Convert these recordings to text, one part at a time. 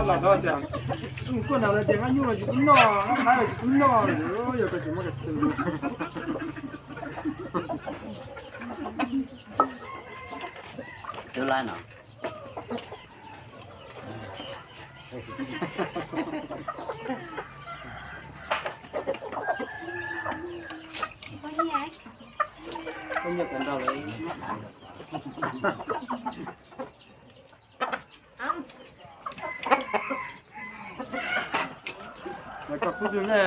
Los tau tias, kuj nag los tias, nyuj los tsis pub noj, qaib los tsis pub noj, yog koj tsis muaj ka tu. Twb laib no. Mas koj pub twg ne?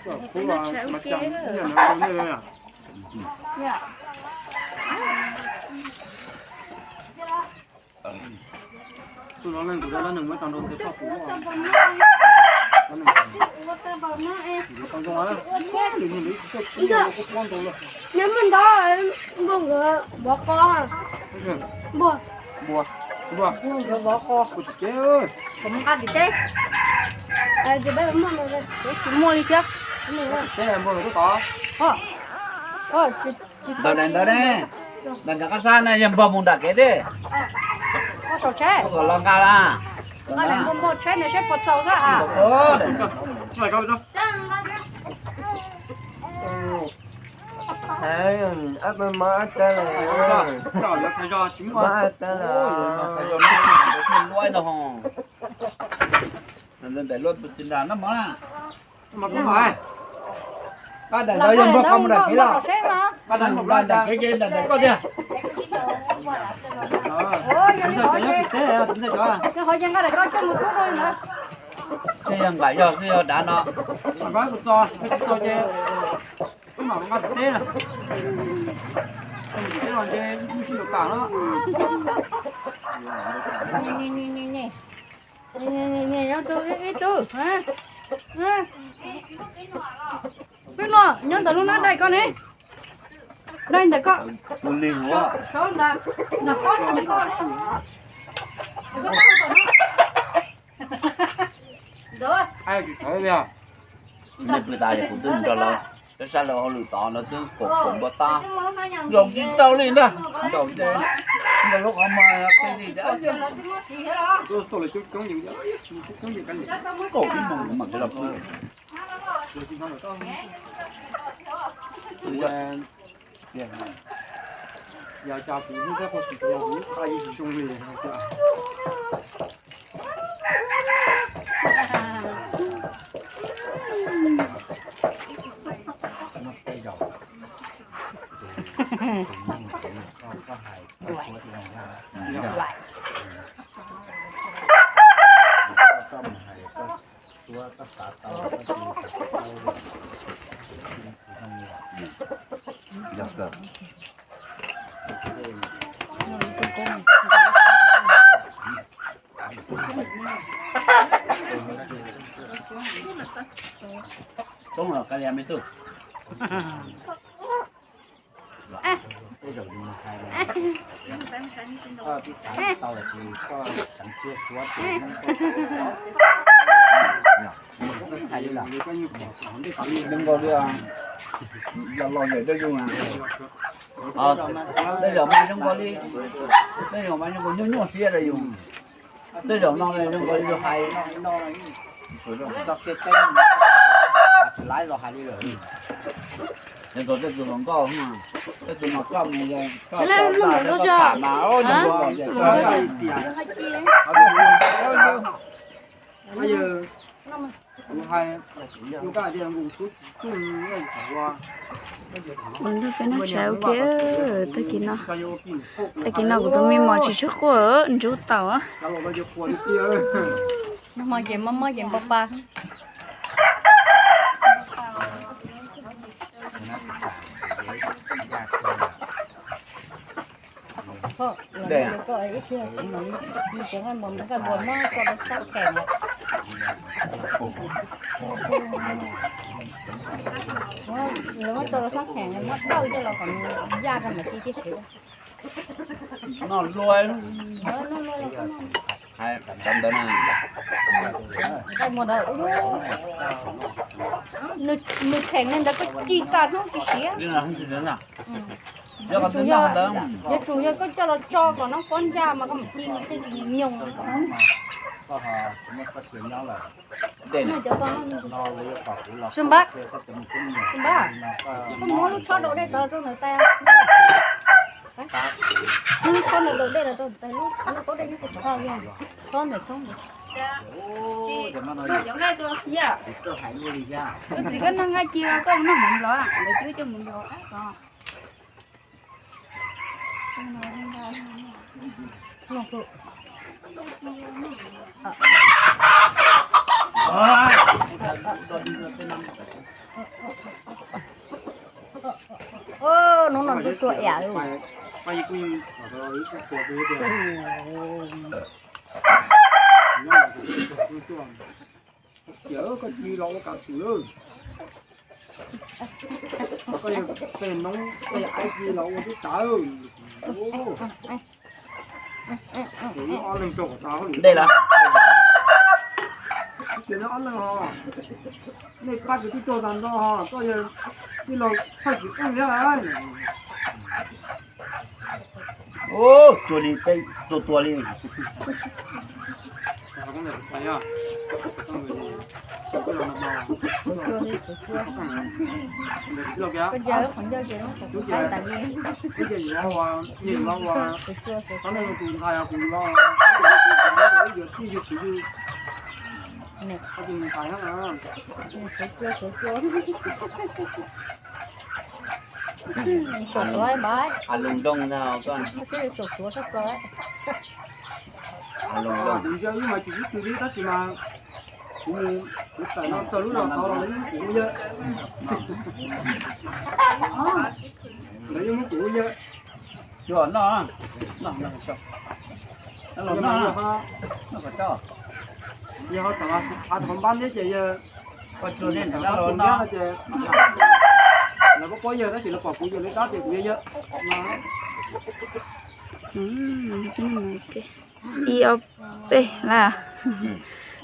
Koj pub mas cas nyiaj ntawd rau nej li. Tus no leej kuv rau lab nws muab tau nrau ntxiv koj pub. Nyob muaj ntau npua nkawd vov qos. Npua, npua nkawd vov qos. Kuv nqa tim teb. Tsis muaj li thiab. Ntawd ne, ntawd ne, nram nram qab sab na, yog npog mus nram kev thiab. Kom los nqa la. Npog tsheb ntawd seb puas txaus xwb. Ntawm luaj puas tsis nram noj mov na. Qab daim ntawd yog npog qos mus nram kev los? Qab daim nram kev ces nram ntawm koj tiag. Tej yog nqaim yog xwb yog dav no. Ib tug, peb los nyob ntawm lub nab dai koj ne. Dai ntawm koj. Ntawm koj, ntawm koj. Ntawm. Niag pw tas kuv twb mus nrog lawv, peb sab lawv hauj lwm tod lawv twb kaum kaum npua tab, ntaus tsis tau li ntag. Ntaus ces ntaus lub qhov muag qi li tias, kaum ib moos kuv mam thiaj los pw. Yog cas kuv hnub qab qhov tsis tau kuv qa yeej tsis zoo li. Toob los ka lias me tub. Zoo nkaus li, yog los yawm dawb yug na. Tej zaum mas zoo nkaus li, tej zaum mas zoo nkaus nyuaj nyuaj siab rau yus. Tej zaum no zoo nkaus li yus hais no, tsis laiv los hais li lawm. Yog nkaus tej tus hluas nkauj, tej tus mas koj mus, koj tham mas, Ua nrog peb noj tshais ua ke, tag kis no, tag kis no kuv tus me mos tsis tshua quaj, ntsub tau. Noj hmo ces mob mob ces npau pa. Noj luaj. Cov ntawd na, nws kheev li ntawd koj ci tas hnub tsis siav. Yuav tsum yog koj coj los tso kom no pob ncaj mas koj mam ci mas thiaj tsis nyoos. Sub npab, sub npab, koj muab lub tshob daus dej tod rau ntawm tais. Lub tshob ntawd daus dej los rau ntawm tais, lub, lub tshob dej nyob rau tom hauv yog tshob ntawm txoob ntawd. Koj txiv koj noj nqaij ci koj noj mus nplov, lawv coj mus nplov. Hnub no ntuj tuag iam. Koj ci los ua kav xwm, koj yog peg noob peg aib ci los ua tib tsav. Ob leeg rau kom tas hauj lwm. Dej lawm. Ces ob leeg ho, nej pab kwv tij tuag tag nrho ho koj yog tij laug thawj xwm qeej thiab lawm. Ub, cuag li peb tua tua li. Suav suav npab. A loo nrooj ntag koj. Suav suav sab plaws. A loo nrooj. Kuv ntsia wb mas tsis sib tw li tab sis mas kuv mus kuv tawm no txog lub zos tod los lawv yeej muab kuv ua yawg. Lawv yeej muab kuv ua yawg. Yog noj, noj, noj kom tso. Yog ho xav, xav qhov npab thiab ces yawg, ces lawv paub paub yawg tab sis lawv pom kuv yawg li dab ces kuv yawg yawg. Ib ob peb lawm.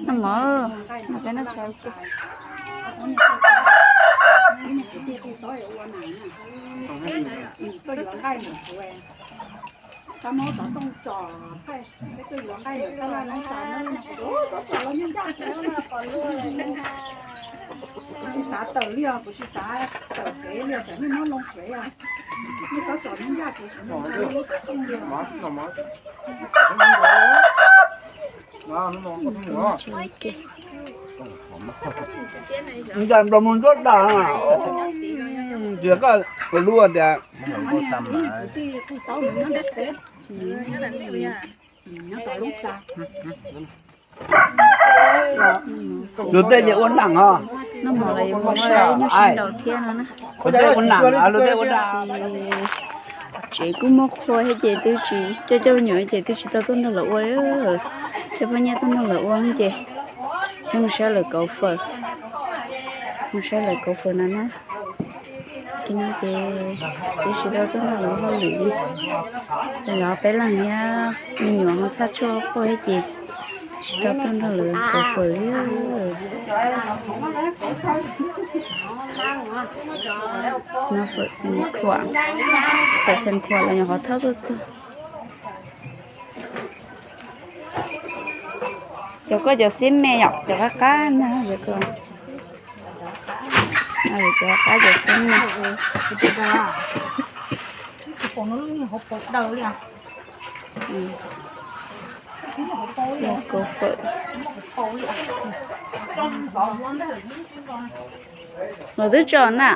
Noj mov, noj peb noj tshais. Kuv tsis xav tawm li os, kuv tsis xav tawm kev li os, tsam nej muab loo kev os. Nej txhob tsom nej ncaj kev, kuv ncaj nplos mus nruab dag, tias koj lub tias. Luag tej ces ua nam os. Noj mov los yuav mus saib nyuj sib nraus thiab no na. Luag tej ua nam, luag tej ua dag. Tsev kuj muaj qhua thiab ces twb tsis, coj coj me nyuam ces twb tsis tau tuaj nrog lawv ua. Coj poj niam tuaj nrog lawv ua ces, mus saib lawv kauv fawm, mus saib lawv kauv fawm no na. Ces no ces twb tsis tau tuaj nrog lawv ua hauj lwm li. Los peb leeg thiab me nyuam ho txhaj tshuaj quaj thiab ces tsis tau tuaj nrog lawv kauv fawm li. No fawm xeem khuam, fawm xeem khuam los nyuam qhuav thauj tuaj txog. Cov koj cov xib me yom, cov qab qab ntag, cov koj, cov qab cov xib me. Kauv fawm. Lawv twb tso na.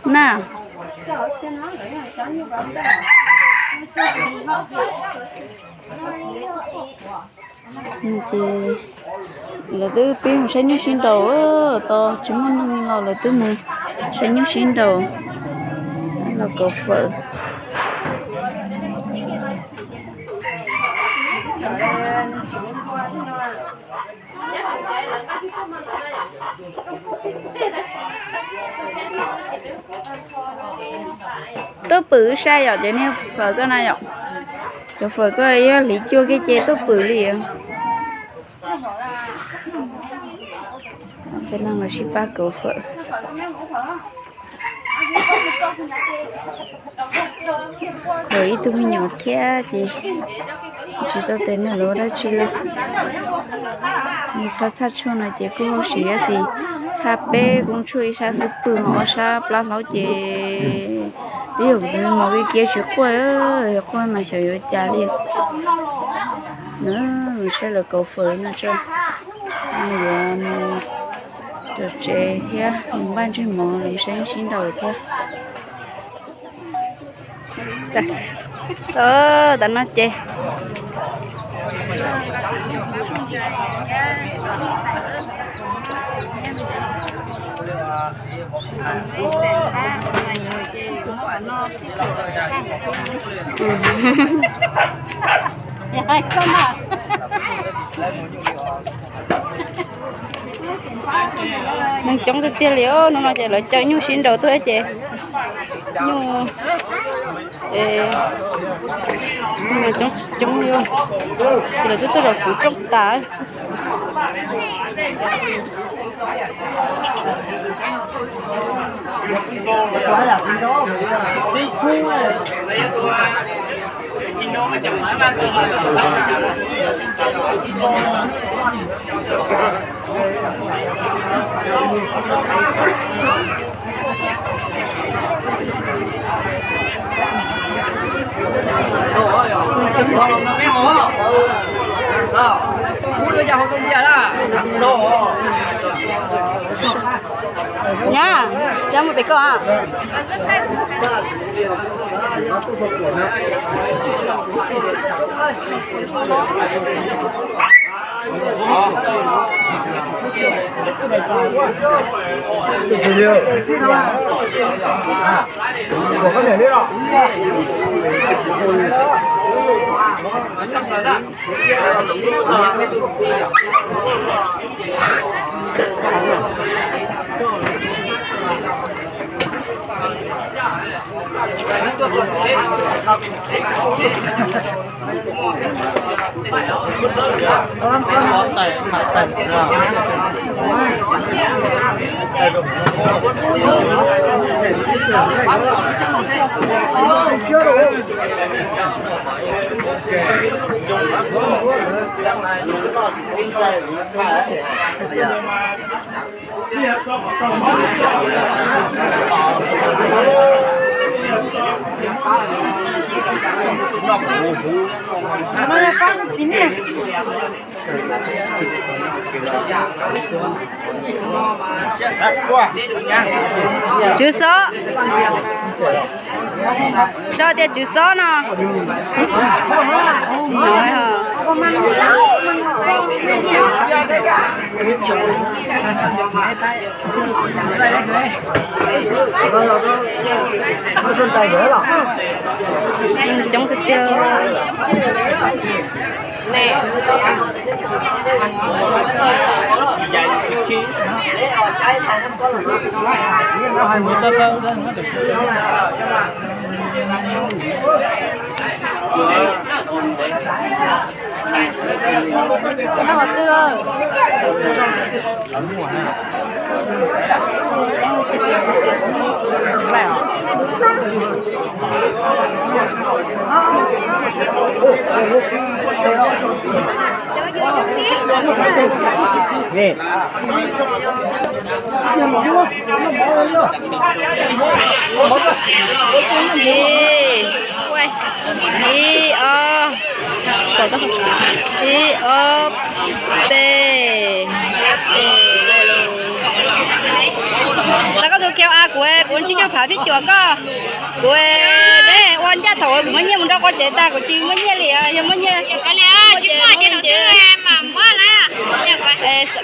Na. Ces lawv twb pib mus saib nyuj sib nraus, tau tsis muaj neeg los lawv twb mus saib nyuj sib nraus, los kauv fawm. Tuaj pwm wb saib yom, cov niag fawm koj na yom. Cov fawm koj yog hliv cua kiag ces tuaj pwm li. Peb leeg los sib pab kauv fawm. Khuv ib tug me nyuam thiab ces tsis tau tes noj lawm dab tsi li. Nws txhaj txhaj tshuaj no ces kuj hauj sim tab sis txhaj peb koob tshuaj ib sab xwb pw ho ob sab plab hlaub ces ib yam kuv tus me mos kiv kiav tsis quaj, yog quaj mas xyov yuav cas li. Nws saib lawv kauv fawm no tso, yuav mus tom tsev thiab mus npaj ntsej mov los saib sib nraus thiab. Tam no ces neeg coob tiag tiag li os. Hnub no ces lawv caw nyuj sib nraus tuaj ces nyuj, nyuj coob coob li, ces lawv twb tuaj zaum kuv rooj tas. Nyab, coj mus pem koj a. Tswv xob. Sau tias tswv xob no. Coob tiag tiag. Ib, ib, ob, ib, ob, peb. Txav koj tus kiau a, kuv, kuv tsib caug phav phij cuam koj. Kuv, ua ncaj thaum kuv muab nyiaj mus nrog koj tsev tag kuv tsis muaj nyiaj li, yog muaj nyiaj.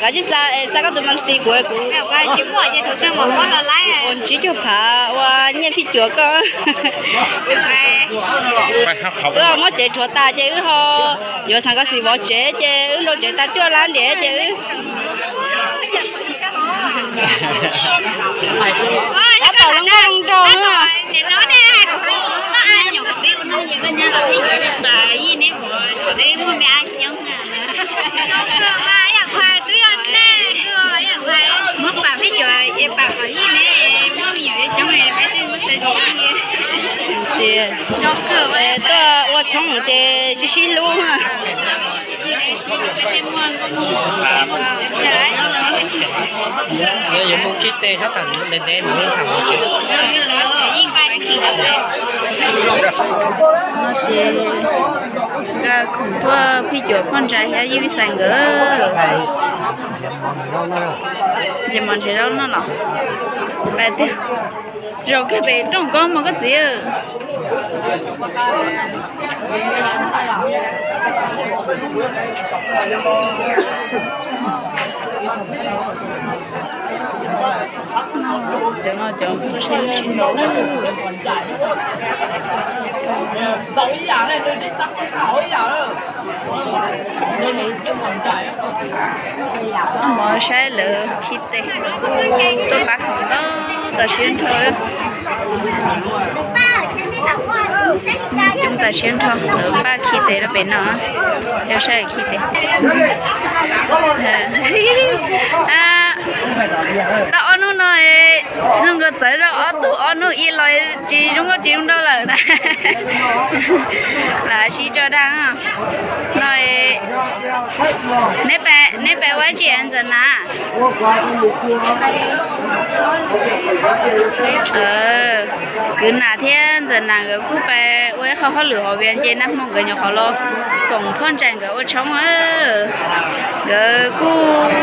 Koj tsis xa, xa koj tus mas ntxiv kuv, kuv ua tsib caug phav ua nyiaj phij cuam koj. Wb muab tsev rhuav tas ces wb ho yuav xav koj xim vov tsev ces wb nrau tsev tas cuaj lab ntiav ces wb tab tom zoo nkauj zoo nraug na. Muab pam peb cuam es pam kom yij ne, muab me nyuam coob es peb twb muab xav. Tuaj ua tshoob ces sib sib hlub. Yuav mus khi tes sab tham ntev ntev mus tham. No ces Nkaj Khoom Thuaj, Phij Cuam, Phoj Ntsa thiab Yij Vij Xais nkawd. Ntshe mov ntshe zaub noj los. Lawm tiag. Zaum kiag pem rooj koj mog koj txiv. Cov no cov phooj ywg tsis ntaus. Mus saib lawv khi tes, tuaj pab khoom ntau tas siab nrho. Coob tas siab nrho, lawv npaj khi tes rau pem no, rau saib khi tes. Tau ob hnub no, zoo nkaus txawv zog ob tug ob hnub ib los tsis zoo nkauj tsis zoo nraug lawm na. Lam sib tso dag no. Neb pais ua tsi Ntxawm Nas? Kwv Nam thiab Ntxawm Nas nkawd kuj pais ua ib qho hauj lwm hauv Vias ces nag hmo nkawd nyuam qhuav los koom Phoj Ntsa nkawd ua tshoob. Nkawd kuj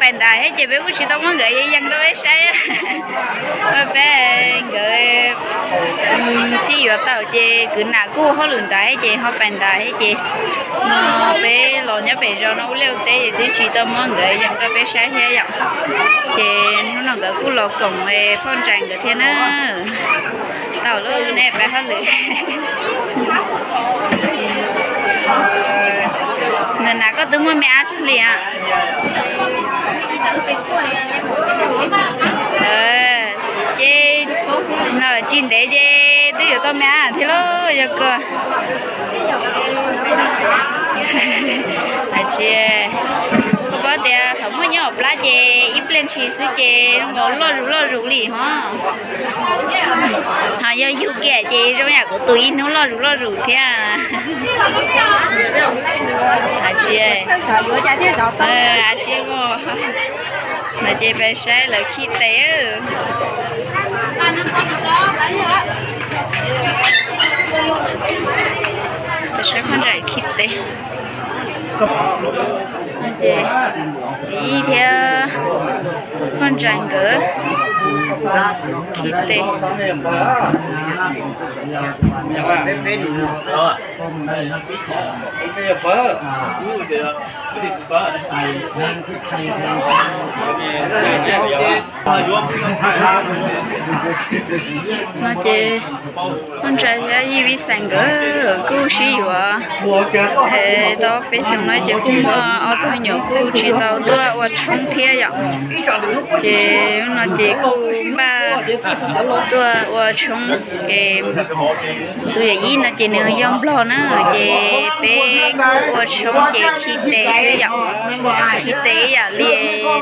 pais nrad thiab ces peb kuj tsis tau muab nkawd yees rau peb saib. Peb nkawd sib yuav tau ces Kwv Nam kuj hauj lwm nrad thiab ces ho pais nrad thiab ces no peb los nyob pem zos no ua liaj ua teb ces twb tsis tau muab nkawd yees rau peb saib thiab yom. Ces hnub no nkawd kuj los koom Phoj Ntsa nkawd thiab na. Tau lawm ne, peb hauj lwm. Ntawm na koj twb muaj me ab tsawg hli a? Ces no tsis ntev ces twb yuav tau me ab thiab lauj yog koj. Tsis paub tias thaum muaj nyob hauv plab ces ib pliag ntshis xwb ces loj zus loj zus li hos. Ho yog yug kiag ces zoo yam kuv tus ib hnub loj zus loj zus thiab. Tsis, tsis, no ces peb saib lawv khi tes. Peb saib Phoj Ntsa khi tes. No ces Yij thiab Phoj Ntsa nkawd khi tes. No ces Phoj Ntsa thiab Yij Vij Xais nkawd kuj sib yuav tau peb xyoos no ces kuj muaj ob tug me nyuam kuj tsis tau tuaj ua tshoob thiab yom. Ces no ces kuj npaj tuaj ua tshoob es tus yawm yij no ces nws yog Nplog na, ces peb kuj ua tshoob ces khi tes xwb yom. Khi tes ib yam li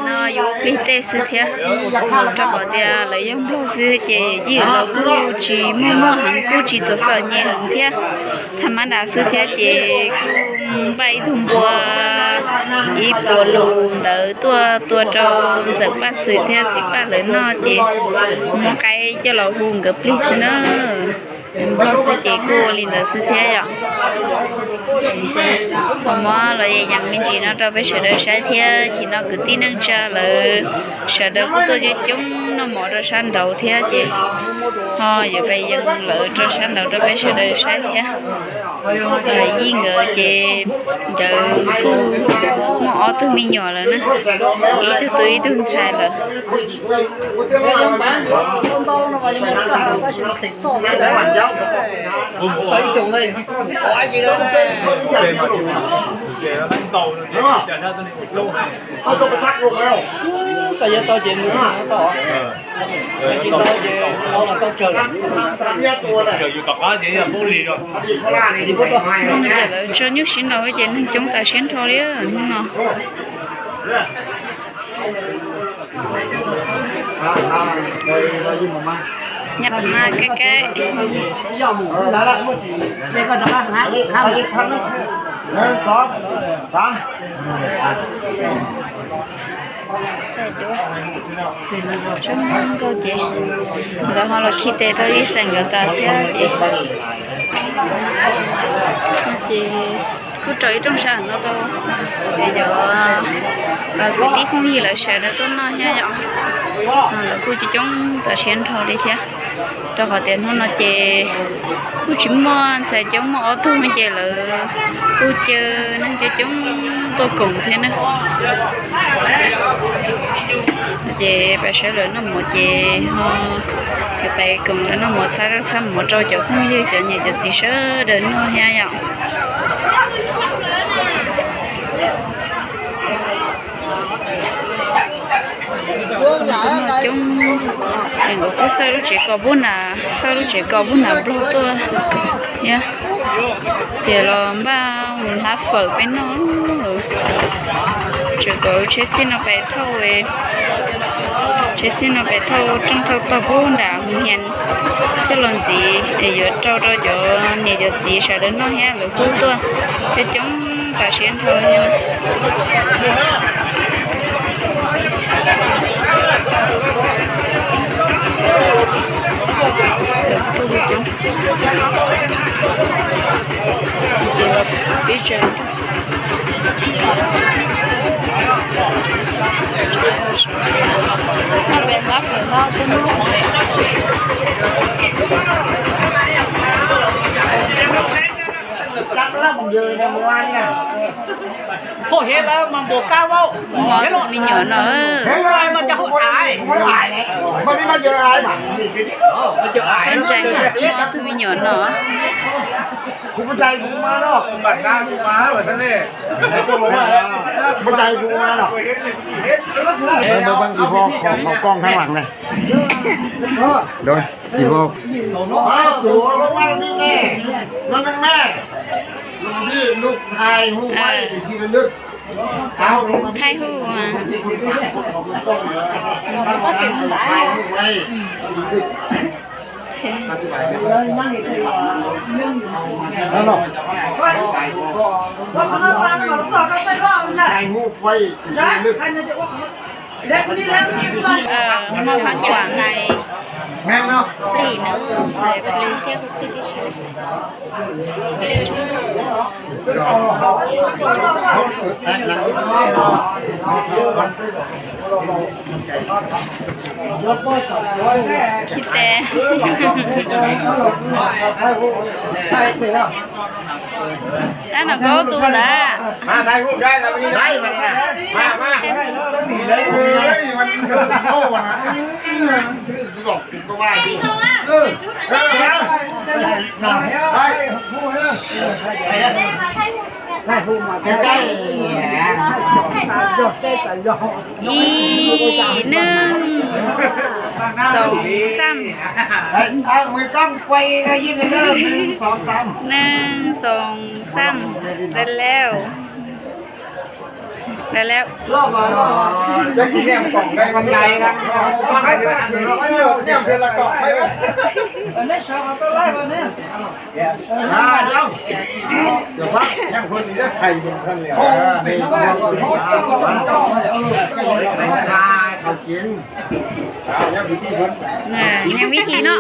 no yuav plig tej xwb thiab, rau qhov tias lawv yog Nplog xwb ces yij los kuj tsis muaj muaj heev kuj tsis txom txom nyem heev thiab, thaj mab nrad xwb thiab ces kuj npaj ib tug npua ib puas lus ntawd tuaj tua rau Ntxawm Paj Xwm thiab Txiv Paj lawv noj ces muab qaib coj los hu nkawd plig xwb na. Nplog xwb ces kuj ua li ntawd xwb thiab yom. Ho muab los yees me ntsis no rau peb sawv daws saib thiab, ces no kwv tij neej tsa lawv sawv daws kuj tuaj coob coob noj mov rau sab nraud thiab ces ho yuav pais yees lawv rau sab nraud rau peb sawv daws saib thiab. Yij nkawd ces nkawd kuj muaj ob tug me nyuam lawm na, ib tug tub ib tug ntxhais lawm. Koj yuav tau ces mus tau. Hnub no ces lawv tso nyuj sib nraus ces neeg coob tas siab nrho li hnub no. Nyab ma kab kab. Tsob nkauj ces lawv ho los khi tes rau ib xeem nkawd tas thiab ces, ces kuj rau ib rooj sab no rau cov kwv tij phooj ywg lawv sawv daws tuaj noj thiab yom. Lawv kuj coob coob tas siab nrho li thiab, rau qhov tias hnub no ces kuj tsis muaj ntxhais coob, muaj ob tug ces lawv kuj caw neeg coob coob tuaj koom thiab na. Ces pais saib lawv noj mov ces ho yuav pais koom lawv noj mov, txhab zaub txhab mov rau cov phooj ywg cov niam cov txiv sawv daws noj thiab yom. Coob, nkawd kuj xauj lub tsev kos pub nram, xauj lub tsev kos pub nram Nplog tuaj thiab, ces los npaj mus hlab fawm peb noj. Tseem kom tsheb xij no pais thauj, tsheb xij no pais thauj rooj thauj tog pub nram Hoo Hias coj los ntxiv es yuav rau rau cov niam cov txiv sawv daws noj thiab, lawv kuj tuaj coob coob tas siab nrho thiab. Poj hev lawm mas npaum kab vaub. Tus me nyuam no, tus me nyuam no. Ib vo qhov, qhov kooj khav las ne. Ib vo. Thaij hu. Muaj qhov cuam, plig na, ntxhais plig thiab kuv plig tib si. Khi tes. Tab no koj tus ntawd. Ib, neej, xoom, xam. Neej, xoom, xam. Dai lawm. Dai lawm. Nyeem vib thim no.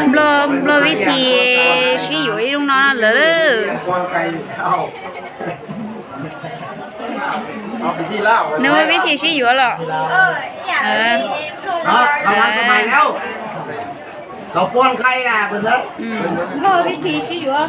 Nplog, nplog vib thim sib yuav ib lub no lawm. Nws ua vib thim sib yuav los? Nplog vib thim sib yuav.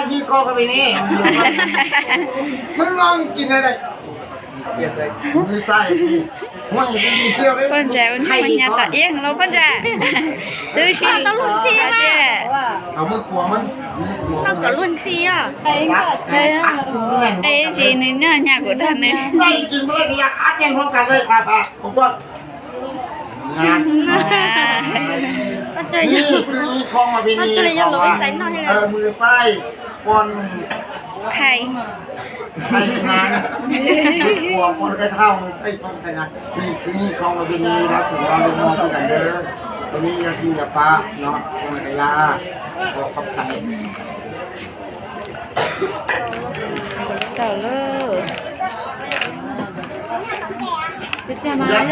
Poj ntsa ua ntsuag nyab tom iab los poj ntsa. Twb sib tau luag ntxhi mas. Tsis nws nyob nyab kuv dag nws. Khai. Khai na. Ua pon kai thau, khai pon khai na. Nws kwv yeej khoo los nws lov tsum no nws mos twb kam ntawd. Tus nws yog tij yog pab no, ua na ka ya. Ua qhov kai. Tau lawm.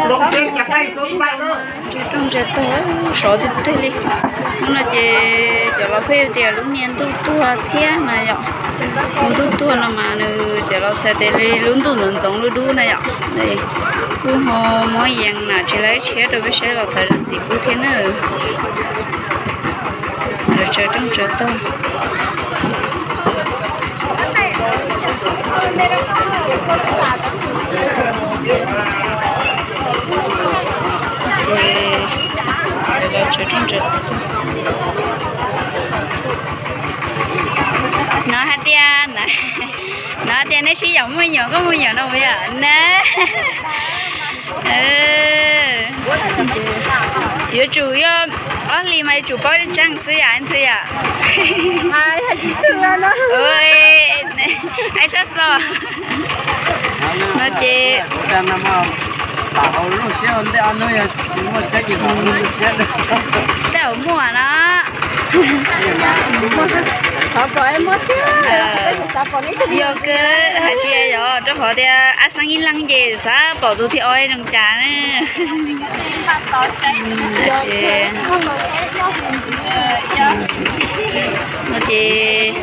Rooj ntsa tag, sov tiag tiag li. Hnub no ces cov laus pheej tias lub niag ntuj tuag thiab na yom. Lub ntuj tuag no mas nws cov laus txhais tias li lub ntuj ntxoov ntxoov dub dub na yom. Kuj ho muab yees nam tsis laib tshiab rau peb saib los thov zam txim pub thiab na. Lawv tsawv rooj tsawv tag. No hais tias, no hais tias nej sib yaum muaj nyuam, koj muaj nyuam no puas yog na? Yuav tsum yog ob hlis mas yuav tsum paub tseeb xwb yam ntxwv yam. Ai sab xo no ces tej zaum muaj no. Yog kawg, hais tsis yog rau qhov tias ab xeeb ib leeg ces xav pom tus thib ob zoo cas na. No ces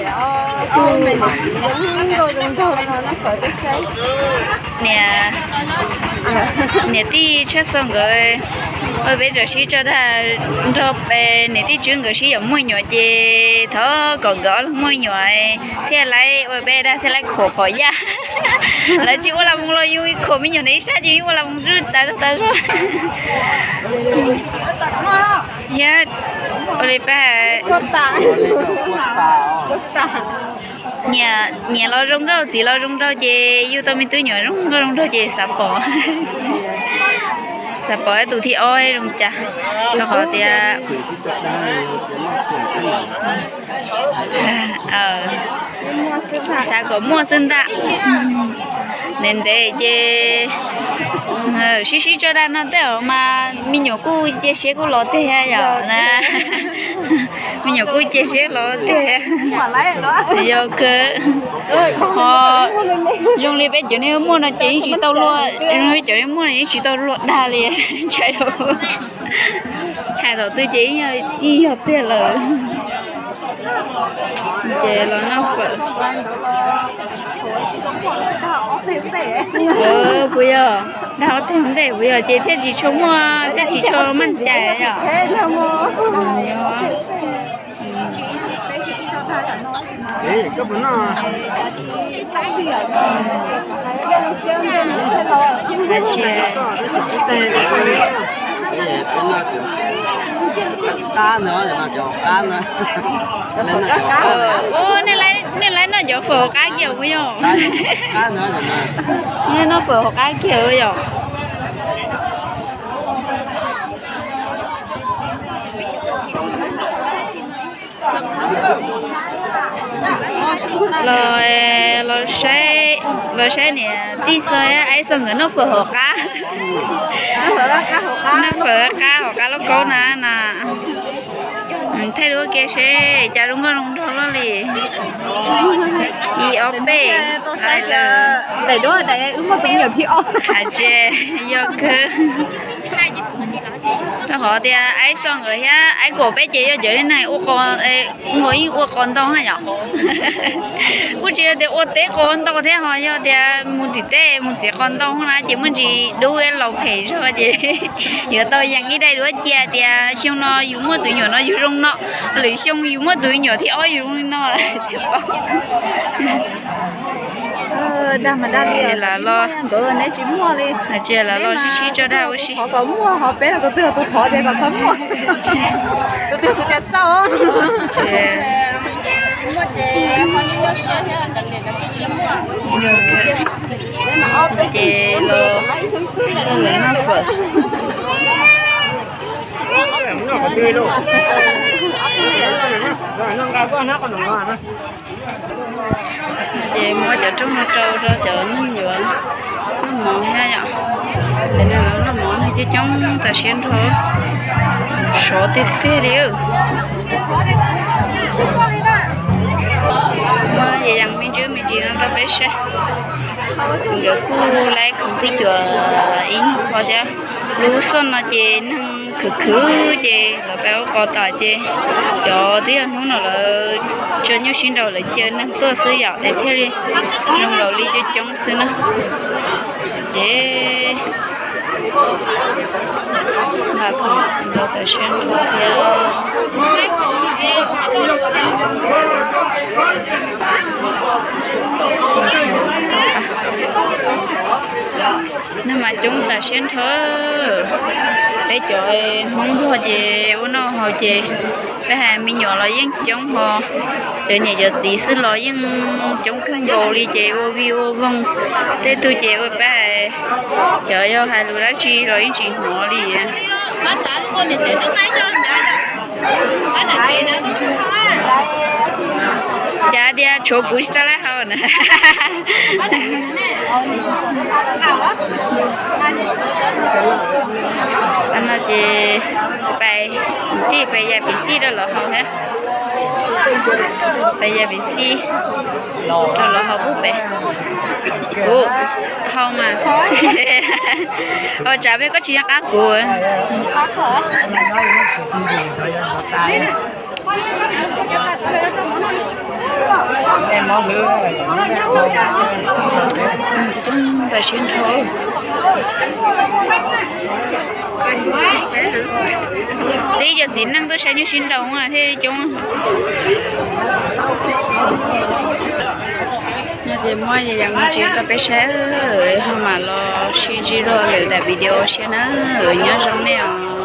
kuj niam, niam tij Tshaj Xo nkawd ua peb tso sib tso dag nrog niam tij Tswb nkawd sib yaum muaj nyuam ces thov kom nkawd ob leeg muaj nyuam thiaj li ua peb dag thiaj li khuam phom yaj. Lawv tsis ua las moos los yus khuam me nyuam ntawm ib sab ces yus ua las moos tas zog tas zog. Thiab ua li peb hais, nyiam los zoo nkauj txiv los zoo nraug ces yug tau me tub nyuam zoo nkauj zoo nraug ces xav pom, xav pom tus thib ob zoo cas, rau qhov tias xav kom muaj xwb ntag. Ntev ntev ces sib sib tso dag no tej zaum mas me nyuam kuj cia siab kuj los tiag yom na. Me nyuam kuj cia siab los tiag. Yog kawg. Ho zoo li peb cov neeg muaj no ces yeej tsis tau luag, zoo li peb cov neeg muaj no yeej tsis tau luag dag li. Ntshai rau hais thaum twg ces yeej yog tiag lawm. Ces los noj fawm. Puas yog dag ob teg ntej puas yog ces thiaj tsis tshua muaj, thiaj tsis tshua maj cai yom. Nej laib noj cov fawm hauv qab kiag puas yog? Nej noj fawm hauv qab kiag puas yog? Los, los saib, los saib niam tij Xo, ab Xo nkawd noj fawm hauv qab. Noj fawm qab hauv qab lauj kaub na na. Thaij dua kiag seb cas zoo nkauj zoo nraug luaj li. Ib ob peb, daim duab daim wb muaj tus me nyuam thib ob. Hais tias yog kawg. Rau qhov tias Aib Xo nkawd thiab Aib Kuam peb ces yog cov neeg ua, nkawd yeej ua qos ntau na yom. Kuj tsis yog tias ua teb qos ntau thiab ho yog tias mus tim teb mus txiav qos ntau na ces muaj ntsis dub laus phem zog ces yuav tau yees ib daim duab cia tias xyoo no yus muaj tus nyuam no yus zoo no, lwm xyoo yus muaj tus nyuam thib ob yus zoo li no. Dag mas dag li, lam los, tsis lam los sib sib tso dag ua si. Thov kom muaj ho peb tus twg tus thov tias kom txhob muaj. Tus twg tus tias txauj. Ces los noj fawm. Ces muab cov rooj no rau rau cov neeg yuav noj mov thiab yom. Cov neeg yuav noj mov no coob coob tas siab nrho, sov tiag tiag li. Muab yam yees me ntsis me ntsis no rau peb saib. Nkawd kuj laib khoom phij cuam ib nyuag qho thiab. Lub xoj no ces neeg khwv khwv ces lawv pab ua qos tas ces cov twb yog hnub no lawv tso nyuj sib nraus lawv caw neeg tuaj xwb yom es thiaj li zoo nkaus li coob coob xwb na. Ces nqa khoom ntau tas siab nrho thiab. Neeg mas coob tas siab nrho. Peb cov Hmoob Nplog ces ua noj haus ces peb hais me nyuam los yeej coob ho, cov niam cov txiv xwb los yeej coob kawg nkaus li ces ua vij ua voog. Tej tug ces ua pab, xyov yog hais lus dab tsi los yeej tsis hnov li. Cas tias tshuav kuv tsis tau lab hau na. No ces tij pais ya pim xij rau lawv haus thiab. Pais ya pim xij rau lawv haus pub pem. Kuv haus mas. Ua tsav peb koj tsis nyob qab kuv. Tam siab nrho. Twb cov txiv neej tuaj saib nyuj sib nraus thiaj coob. No ces muab yam yees me ntsis rau peb saib, ho mam los sib ntsib dua lwm daim video tshiab na. Nyob zoo nej os.